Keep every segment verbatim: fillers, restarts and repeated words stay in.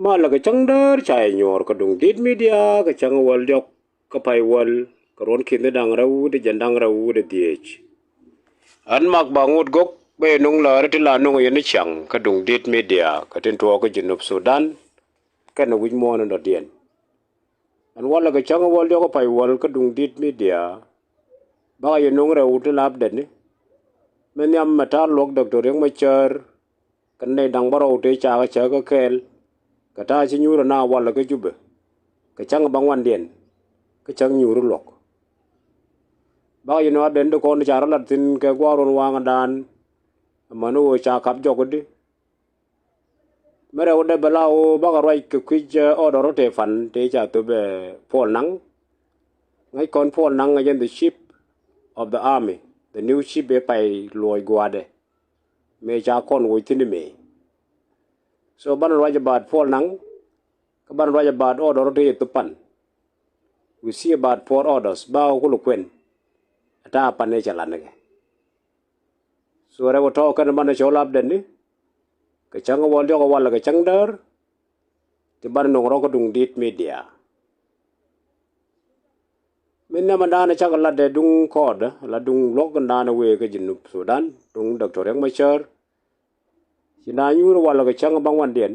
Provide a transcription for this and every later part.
Malɛ kɛ cäŋ däär ca yɛ nyuɔɔr kɛ duŋ dit media kɛ cäŋ wäl diɔk kɛ pay wäl kɛ ruɔ̱n ki̱n da̱ŋ rɛw wi̱cdɛ jiɛn da̱ŋ rɛw wi̱cdɛ dhieec. Ɣän mak ba ŋot gök bä yɛ nuŋ lääri ti la nuŋ yɛn ni ciaŋ kɛ duŋ dit media kɛ tin tuɔɔk kä Junub Sudan kɛnɛ wi̱c muɔ̱ɔ̱n in dɔ̱diɛn. Ɛn walɛ kɛ cäŋ wäl diɔk kɛ pay wäl kä duŋ dit media. Bakɛ yɛ nuŋ rɛw ti la update ni. Mɛ nhiam mɛ ta̱a̱ luɔ̱k Doctor Riek Machar kɛ nɛy da̱ŋ bärɔw tëë ca kɛ cäk kä kɛɛl kɛ ta̱a̱ ci nyuurä na walɛ kä Jubɛ kɛ cäŋ bäŋuandiɛn kä cäŋ nyuuri luɔ̱k. Bakɛ yɛ nuɔ̱ɔ̱r den ti kɔn ca rɔ lat thi̱n kɛ gua̱a̱r ruɔ̱n waŋdan. Amäni ɣöö ca kap jɔk i̱di. Mi rɛw dee bɛ la ɣöö bakɛ ruac kɛ kui̱c, eh, order tëë pan tëë ca thöp, eh, Paul Nang. Ŋäc kɔn Paul Nang ŋäc ɛn the chief of the army, the new chief ëë pay luɔc gua̱a̱dɛ. Mëë ca kɔn woc thi̱n mëë. So banɛ ruac about Paul Nang kä banɛ ruac about order tëë thöp pan. We see about four orders ba kulɛ kuɛn. Ɛ ta̱a̱ pan ëë cɛ la̱t nikɛ. So rɛw tɔ̱ kɛn banɛ cɔl update ni. Kɛ cäŋ wäl diɔk walɛ kɛ cäŋ däär. Ti banɛ nuŋ rɔ kä duŋ dit media. Min nhiam ɛn da̱a̱n cakɛ lat ɛ duŋ kɔɔdä la duŋ luɔ̱k ɛn da̱a̱n wëë kä Junub Sudan duŋ Doctor Riek Machar. Ci na nyuur walɛ kɛ cäŋ bäŋuandiɛn.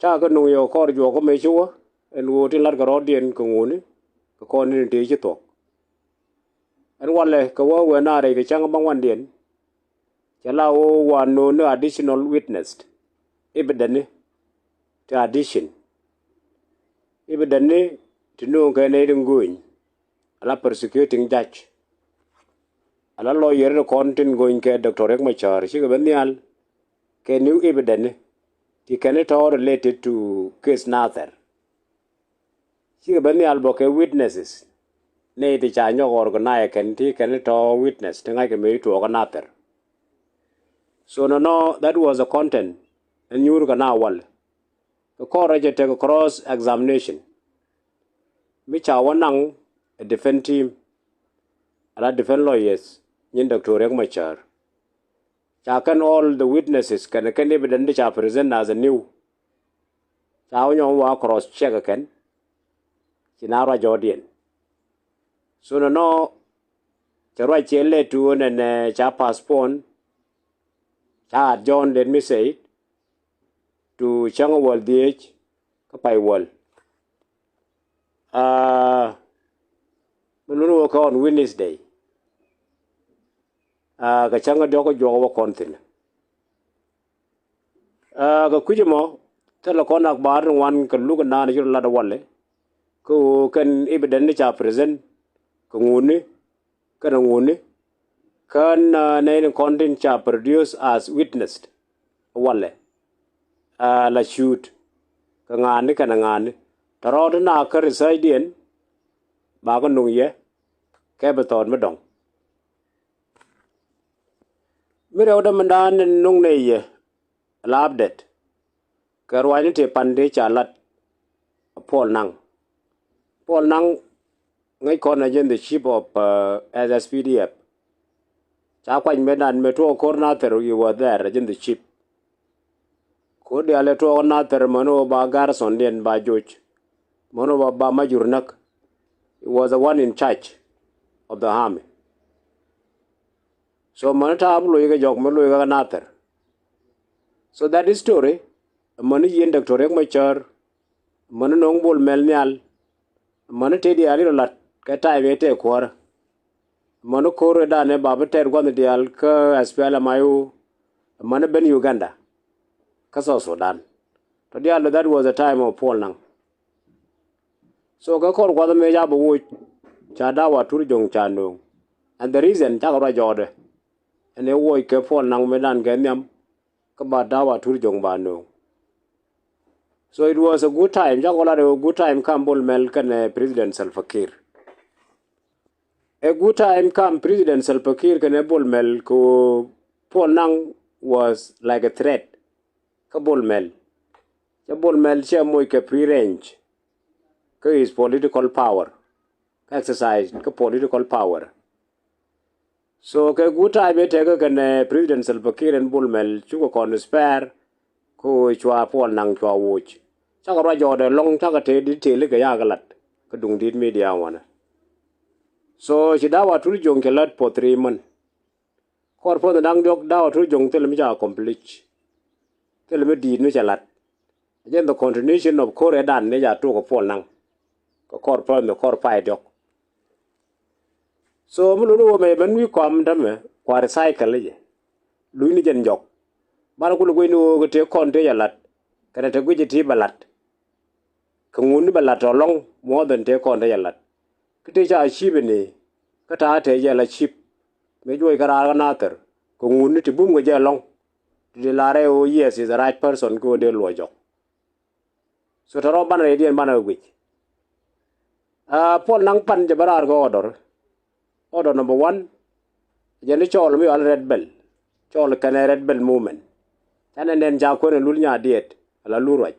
Ca kɛ nuŋ yɛ kɔr juɔk kä mëë ci wä ɛn ɣöö tin la̱t kɛ rɔɔdiɛn kɛ ŋuni kɛ kɔn ni tëë ci thuɔ̱k. Ɛn walɛ kɛ wä wëë na rɛy kɛ cäŋ bäŋuandiɛn. Cɛ la ɣöö wa no̱o̱ŋ ni additional witness. Evidence ni ti addition. Evidence ni ti no̱o̱ŋ kɛ nɛy ti go̱o̱ny. Ala prosecuting judge. Ala lawyer ti kɔn tin go̱o̱ny kɛ Doctor Riek Machar cikɛ ben nhial. Kɛ new evidence ni ti kɛn tɔ̱ related to case Nathɛr. Cikɛ ben nhial bä kɛ witnesses. Nɛy ti ca nyɔk organize kɛn ti kɛn tɔ̱ witness ti ŋa̱ckɛ mëë tuɔɔk kä Nathɛr. So nɔnɔ that was a content. Ɛn nyuur kɛ na wal. Kɛ kɔr rɛcɛ tekɛ cross examination. Mi ca wä naŋ a defense team. Ala defense lawyers nyin Doctor Riek Machar. Ca kɛn all the witnesses kɛn kɛn evidence ti ca present as a new. Ca wä nyɔm wa cross check kɛn. Ci na ruac jɔɔdiɛn. So nɔnɔ cɛ ruac cɛ lɛ tu nɛnɛ ca postpone. Ca adjourn, let me say it, to cäŋ wäl dhieec kä pay wäl. Ah, mi lun wä kɛ on Wednesday. Ah, kɛ cäŋ diɔk kä juɔk wä kɔn thi̱n. Ah, kɛ kui̱c ɛmɔ thilɛ kɔn akbar ni wan kɛ luk naan ci rɔ lat walɛ. Kä ɣöö kɛn evidence ni ca present kɛ ŋuni kɛnɛ ŋuni. Kän, ah, nɛy ni kɔn tin ca produce as witness walɛ. Ah, la shoot kɛ ŋa̱a̱ni kɛnɛ ŋa̱a̱ni tɔ̱ rɔɔd na kä research diɛn. Ba kä nuŋ yɛ kɛ bi thɔɔt mi dɔ̱ŋ. Mi rɛw dämɛndan nuŋ nɛy yɛ la update. Kɛ ruacni tëë pan tëë ca lat Paul Nang. Paul Nang ŋäc kɔn ɛ jɛn the chief of, uh, S S P D F. Ca kuany mëë dan mëë tuɔɔk ko̱r Nathɛr, he was there ɛ jɛn the chief. Ko̱r diaal ɛ tuɔɔk Nathɛr mäni wä ba garrison diɛn ba joc. Mäni wä ba, ba Majur näk. He was the one in charge of the army. So mäni ta̱a̱ bi loc kɛ jɔk mi loc kɛ Nathɛr. So that is story. Mäni yieen Doctor Riek Machar. Mäni no̱o̱ŋ Bol Mel nhial. Mäni tëë diaal irɔ lat kɛ time ëë tëë kuäärä. Mäni ko̱r ëë danɛ ba bi tɛt gua̱nh diaal kä S P L M I O. Mäni ben Uganda kä South Sudan. Tɔ diaal, that was the time of Paul Nang. So kɛ kɔr gua̱th mëë ca bi woc ca da̱a̱ wa tur jo̱ŋ ca nööŋ. And the reason cakɛ ruac jɔɔdɛ ɛn ɛ woc kɛ Paul Nang mëë dan kɛ nhiam. Kä ba da̱a̱ wa tur jo̱ŋ ba nööŋ. So it was a good time, cakɔ lat ɛ good time kam Bol Mel kɛnɛ President Salva Kiir. A good time kam President Salva Kiir kɛnɛ Bol Mel kɛ ɣöö Paul Nang was like a threat. Kä Bol Mel cɛ Bol Mel cɛ moc kɛ free range kä his political power. Kä exercise kä political power. So kɛ good time ëë tekɛ kɛnɛ President Salva Kiir ɛn Bol Mel cukɛ kɔn spare. Kä ɣöö cua Paul Nang cua woc. Cakɛ ruac jɔɔdɛ lɔŋ, cakɛ tëë detail kɛ yakɛ lat kä duŋdi̱t media wanɛ. So ci Dawa Tut Joŋ cɛ lät for three month. Kɔr puɔ̱nydɛ da̱ŋ diɔ̱k Dawa Tut Joŋ thilɛ mi ca complete. Thilɛ mi di̱i̱t mi cɛ lat. Jɛn the continuation of ko̱r ɛ dan ni ca tok ɛ Paul Nang. Kɛ kɔr puɔ̱nydɛ kɔr pay diɔ̱k. So mi luni wä mɛ ben wi̱i̱ kɔam tämɛ kua recycle jɛ. Luny ni jɛn jɔk. Banɛ kulɛ guic ni wä kɛ tëë kɔn tëë ca lat. Kɛnɛ te guic ti bɛ lat. Kɛ ŋun ni bɛ lat tɔ lɔŋ more than tëë kɔn tëë ca lat. Kä tëë ca achieve ni kä ta̱a̱ tëë jɛ la achieve. Mëë juɔc kä raar kä Nathir kɛ ŋun ni ti bum kɛ jɛ lɔŋ. Ti di lar ɛ ɣöö yes is the right person kä ɣöö dee luɔc jɔk. So tɔ̱ rɔ banɛ rɛydiɛn banɛ kɛ guic. Aa, Paul Nang pan jɛ bä raar kɛ order. Order number one. Jɛn ni cɔɔl mi yɔal Red Belt. Cɔɔl kɛnɛ Red Belt movement. Canɛ nɛn ca kuɛn lul nya diet ala lul ruac.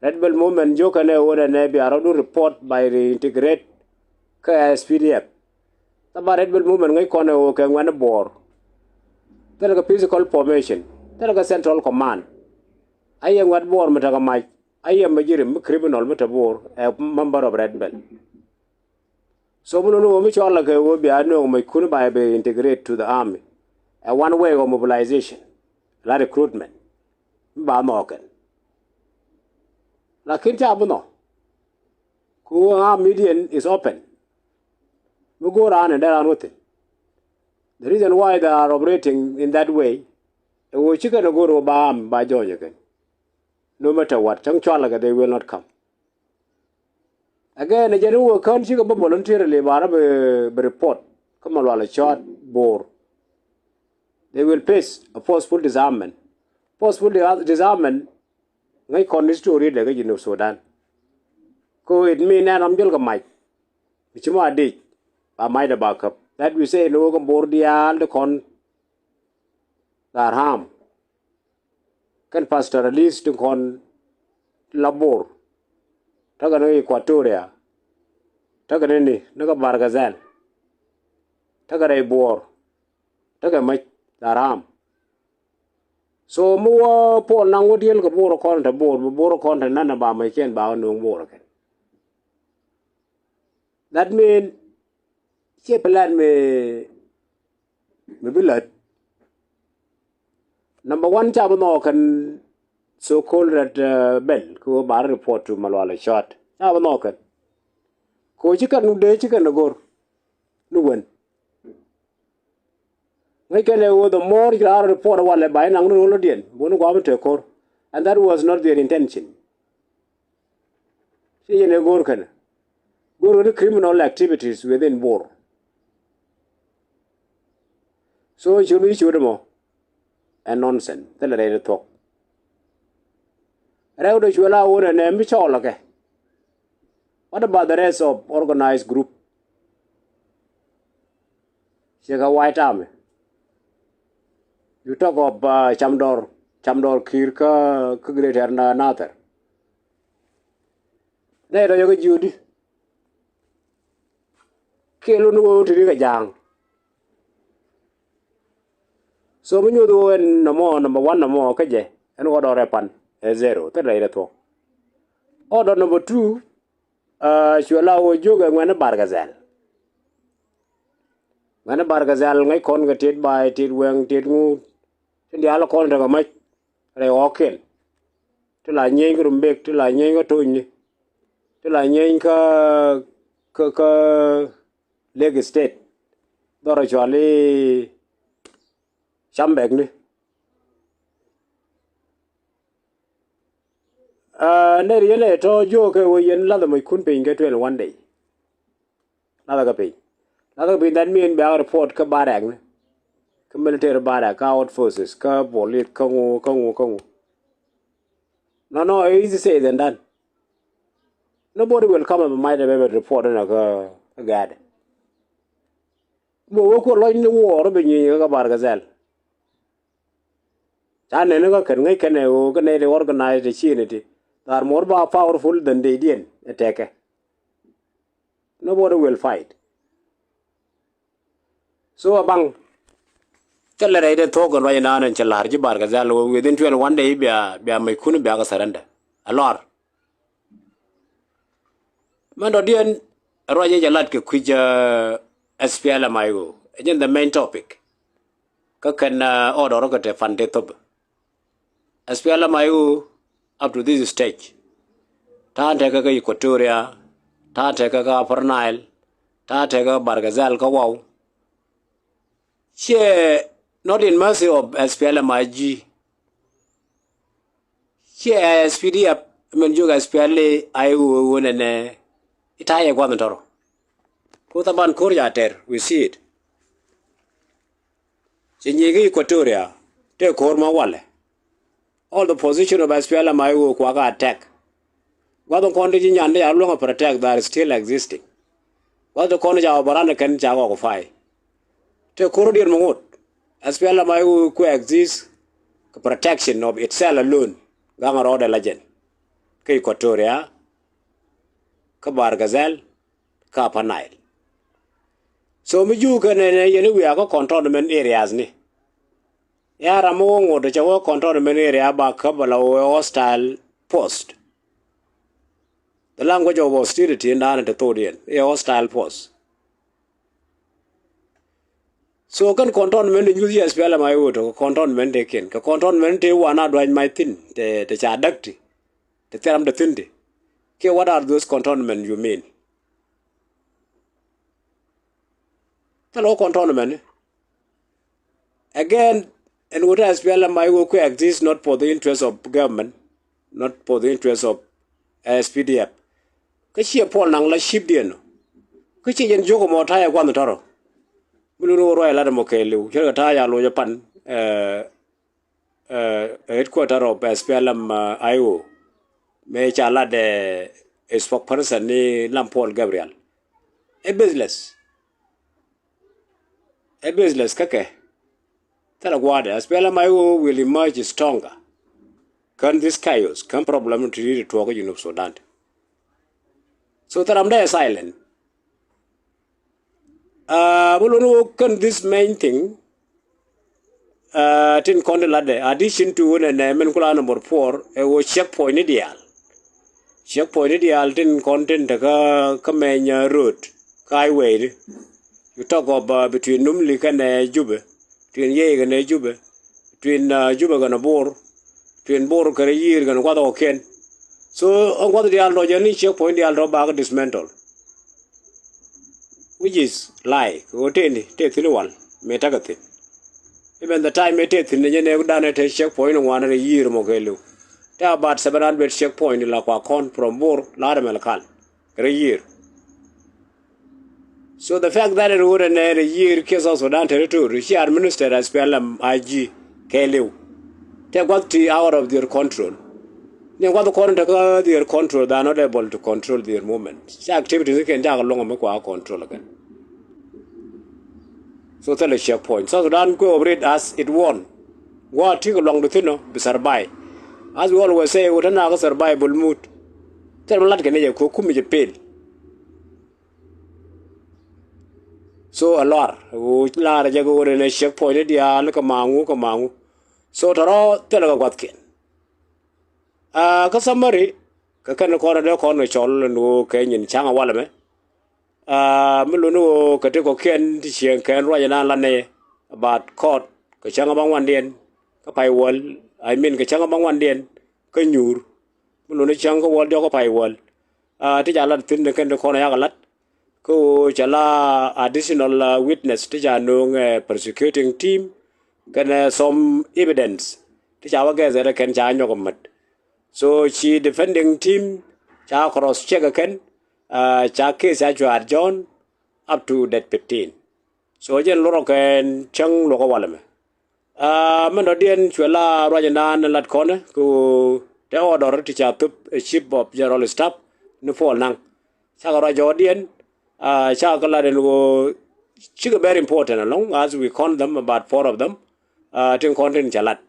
Red Belt movement jiök kɛnɛ ɣöö nɛnɛ bia rɔɔdu report by reintegrate kä S P D F. Thabar Red Belt movement ŋäc kɔn ɛ ɣöö kɛ ŋuɛ̈tni Bor. Thilɛ kɛ physical formation, thilɛ kɛ central command. A yɛ ŋuɛ̈t Bor mi tekɛ mac, a yɛ mi ji̱ rim mi criminal mi te Bor ɛ member of Red Belt. So mi nuni ɣöö mi cɔl ɛ kɛ ɣöö bia nööŋ mac kun ba bi integrate to the army. Ɛ one way of mobilization, la recruitment. Mi ba nhɔk kɛn. Lakin ca bi nhɔk. Ku ɣöö army diɛn is open. Mi go̱o̱r raan in dee raan wä thi̱n. The reason why they are operating in that way, ɛ ɣöö ci kɛn ɛ go̱o̱r ɣöö ba army ba join ɛ kɛn. No matter what, cäŋ cɔal ɛ kɛ, they will not come. Again, ɛ jɛn i̱ wä kään cikɛ bä voluntarily ba rɔ bi, bi report kä Malual Cɔɔt Bor. They will face a forceful disarmament. Forceful di-, disarmament ŋäc kɔn history dɛ kä Junub Sudan. Ko it mean ɛn ram jɔl kɛ mac. Mi ci ma dic ba mac dɛ ba käp. That we say ni wä kä Bor diaal di kɔn dhar harm. Kɛn Pastor Alice tin kɔn la Bor. Tekɛ ni Equatoria. Tekɛ ni ni, ni kä Bargazal. Tekɛ rɛy Bor. Tekɛ mac la ram. So mi wä Paul Nang wä diel kɛ Bor kɔn te Bor, bi Bor kɔn te nanɛ ba mac kɛn ba wä no̱o̱ŋ Bor kɛn. That mean, ciɛ plan mi, mi bi lät. Number one, ca bi nhɔk kɛn so-called Red, uh, Belt, kɛ ɣöö ba report to Malual Cɔɔt. Ca bi nhɔk kɛn. Kɛ ɣöö ci kɛn dee ci kɛn go̱r ni wen. Ŋäc kɛn ɛ ɣöö the more ci raar report walɛ ba inaŋ ni ro̱l diɛn, buni guam te ko̱r. And that was not their intention. Ci yɛn ɛ go̱r kɛn. Go̱r kɛn criminal activities within Bor. So ci wun ci wun mɔ. Ɛ nonsense. Thilɛ rɛy ni thuɔ̱k. Rɛw dee cuɛ la wun ɛ nɛ mi cɔɔl kɛ. What about the rest of organized group? Ciɛ kɛ White Army. You talk of, uh, Camdɔr, Camdɔr Kiir kä, kä Greater Na-, Nathir. Nɛ dɔ̱ yɛ kä jiötdi. Kiɛ lun wä ti ri kɛ ja̱a̱ŋ. So mi nyuth wä ɛn nɔmɔ, number one nɔmɔ kä jɛ, ɛn wä dɔrɛ pan ɛ zero, thil rɛy rɛ thuɔ̱k. Order number two, uh, cuɛ la wä jiök ɛ ŋuɛ̈tni Bargazal. Ŋuɛ̈tni Bargazal ŋäc kɔn kɛ tet bay, tet wɛŋ, tet ŋu. Tin diaal kɔn tekɛ mac rɛy ɣɔ̱kiɛn. Ti la nyieny kä Rumbek, ti la nyieny kä Tonyni. Ti la nyieny kä, kä, kä Lake State. Dhɔrɔ cuali Cambɛkni. Ah, nɛr yɛn ɛ tɔ jiök kɛ wee yɛn lathɛ moc kun piny kɛ twenty one day. Lathɛ kɛ piny. Lathɛ kɛ piny, that mean bia report kä barrack ni. Kä military barrack, kä outforces, kä police, kä ŋu, kä ŋu, kä ŋu. No, no, easy said than done. Nobody will come and might have ever report in a kä, kä gad. Bo wä kuɔ lɔc ni war bi nyi kä Bargazal. Ca nɛn kä kɛn ŋäc kɛn ɛ ɣöö kä nɛy ti organized ti ci ni ti. They are more ba powerful than they diɛn ɛ tɛkɛ. Nobody will fight. So a baŋ. Thilɛ rɛy dee thuɔ̱k kɛ ruac inan in cɛ la̱r ji̱ Bargazal within twenty one day bia, bia mec kun bia kɛ surrender. A lɔr. Mɛn dɔ̱diɛn ruac in cɛ lat kɛ kui̱c, uh, S P L M I O. Ɛ jɛn the main topic. Kä kɛn, uh, order kɛ te fan te thop. S P L M I O up to this stage. Ta̱a̱ tekɛ kä Equatoria, ta̱a̱ tekɛ kä Upper Nile, ta̱a̱ tekɛ Bargazal kä Wau. Ciɛ not in mercy of S P L M I G. Ciɛ S P D F min jiök S P L A I O ɣöö nɛnɛ i̱ ta̱a̱ yɛ gua̱th in tɔrɔ. Ko thaban ko̱r ca tɛr, we see it. Ci nyi̱i̱ kä Equatoria tëë ko̱r ma walɛ. All the position of S P L M I O kuakä attack. Gua̱th in kɔn ti ji̱ nyan ti ca luäŋ a protect that is still existing. Gua̱th ti kɔn ti ca operate kɛn ca kɔk fai. Tëë ko̱r dier mi ŋot. S P L M I O ku exist kɛ protection of itself alone. Gaŋ rɔɔdɛ la jɛn. Kä Equatoria, kä Bargazal, kä Upper Nile. So mi ji̱ kɛ nɛnɛ yɛn i̱ wiaa kä cantonment areas ni. Ya ram mi wä ŋot cɛ wä cantonment area ba käp ala wä hostile post. The language of hostility in da̱a̱n te thodiɛn i̱ hostile post. So kɛn cantonment in nyuth yɛ S P L M I O to kɛ cantonment te kiɛn kɛ cantonment te wan a duany mac thi̱n te, te ca däk ti. Te thil ram te thi̱n ti. Kiɛ what are those cantonment you mean? Thilɛ wä cantonment ni. Again, ɛn ɣöö te S P L M I O ku exist not for the interest of government, not for the interest of S P D F. Kä ciɛ Paul Nang la chiefdiɛn ɔ. Kä ciɛ jɛn jiök ɛmɔ ta̱a̱ yɛ gua̱th in tɔrɔ. Mi luni wä ruac lat ɛmɔ kɛɛliw cärkɛ ta̱a̱ ca loc ɛ pan, eh, eh, headquarter of S P L M, eh, I O. Mëë ca lat, eh, spokesperson ni Lam Paul Gabriel. Ɛ business. Ɛ business kä kɛ. Thilɛ gua̱a̱dɛ, S P L M I O will emerge stronger. Kän this chaos, kän problem ti ti tuɔɔk kä Junub Sudan. So thilɛ ram dee silent. Ah, mi luni wä kän this main thing. Ah, tin kɔn ti latdɛ, addition to wä nɛnɛ min kula number four, ɛ wä checkpoint ni diaal. Checkpoint ni diaal tin kɔn tin te kä, kä mɛny, ah, road, kä highway di. You talk of, ah, between Numli kɛnɛ Jubɛ, between Yei kɛnɛ Jubɛ, between, ah, Jubɛ kɛnɛ Bor, between Bor kɛnɛ Yiir kɛnɛ guath ɔ kiɛn. So ɣän guath diaal tɔ jɛ ni checkpoint diaal tɔ bakɛ dismantle. Which is lie. Kɛ ɣöö tëë ni tëë thi̱n wal mëë tekɛ thi̱n. Even the time mëë tëë thi̱n ni jɛ nɛ danɛ te checkpoint ni ŋuan rɛy Yiir mɔ kɛɛliw. Te about seven hundred checkpoint la kua kɔn from Bor la rɛ Malakal rɛy Yiir. So the fact that it would an area year kiɛ South Sudan territory ci administer as P L M I G kɛɛliw. Tɛ guath ti out of their control. Ni guath kɔn tɛ kä their control, they are not able to control their movement. Ci activities kɛn cakɛ luɔŋ mi kua control kɛn. So thilɛ checkpoint. South Sudan kuɛ operate as it want. Gua̱a̱ ti kɛ luaŋdu thi̱n ɔ bi survive. As we always say, wä te na kä survival mode. Thilɛ mi lat kɛn jɛ kɛ kumi jɛ pel. So a luar wu lar jɛ kɛ wä nɛ checkpoint ni diaal kɛ maŋu kɛ maŋu. So tɔrɔ thilɛ kɛ guathkiɛn. Ah, kä summary kɛ kɛn kɔn dee kɔn kɛ cɔl ni wä kɛ nyin ca̱ŋ a walɛ mɛ. Ah, mi luni wä kɛ ti kɔkiɛn ti cieŋ kɛn ruac nan la nɛ about court kɛ ca̱ŋ a ba ŋuandiɛn kä pay wäl, I mean kɛ ca̱ŋ a ba ŋuandiɛn kä nyuur. Mi luni ca̱ŋ kä wäl diɔk kä pay wäl. Ah, ti ca lat thi̱n ni kɛn ti kɔn a yakɛ lat. Kä ɣöö ca la additional, ah, witness ti ca nööŋ, eh, prosecuting team kɛnɛ, eh, some evidence ti ca wä gɛth ɛ kɛn ca nyɔk mät. So ci defending team ca cross check ɛ kɛn, ah, ca case ca cuaat John up to date fifteen. So jɛn lurɔ kɛn cäŋ luɔk ɛ walɛ mɛ. Ah, mɛn dɔ̱diɛn cuɛ la ruac indan lat kɔnɛ kɛ ɣöö tɛ order ti ca thop ɛ chief of general staff ni Paul Nang. Cakɛ ruac jɔɔdiɛn, ah, cakɛ lat ɛn ɣöö cikɛ very important along as we count them about four of them. Ah, tin kɔn tin ca lat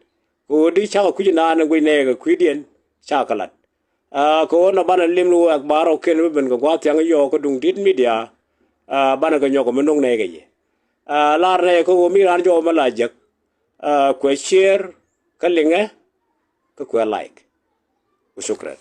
kɛ ɣöö di cakɛ kui̱c indan guic nɛɛkɛ kui̱diɛn cakɛ lat. Ah, kɛ ɣöö nɔ banɛ lim ni wä ɛk bar ɔ ken mi ben kɛ gua̱a̱th thiaŋ yɔɔk kä duŋ dit media. Ah, banɛ kɛ nyɔk mi no̱ŋ nɛy kɛ yɛ. Ah, lar nɛy kä ɣöö mi raan jɔw mɛ la jek. Kuɛ share kä liŋɛ, kä kuɛ like. Wa shukran.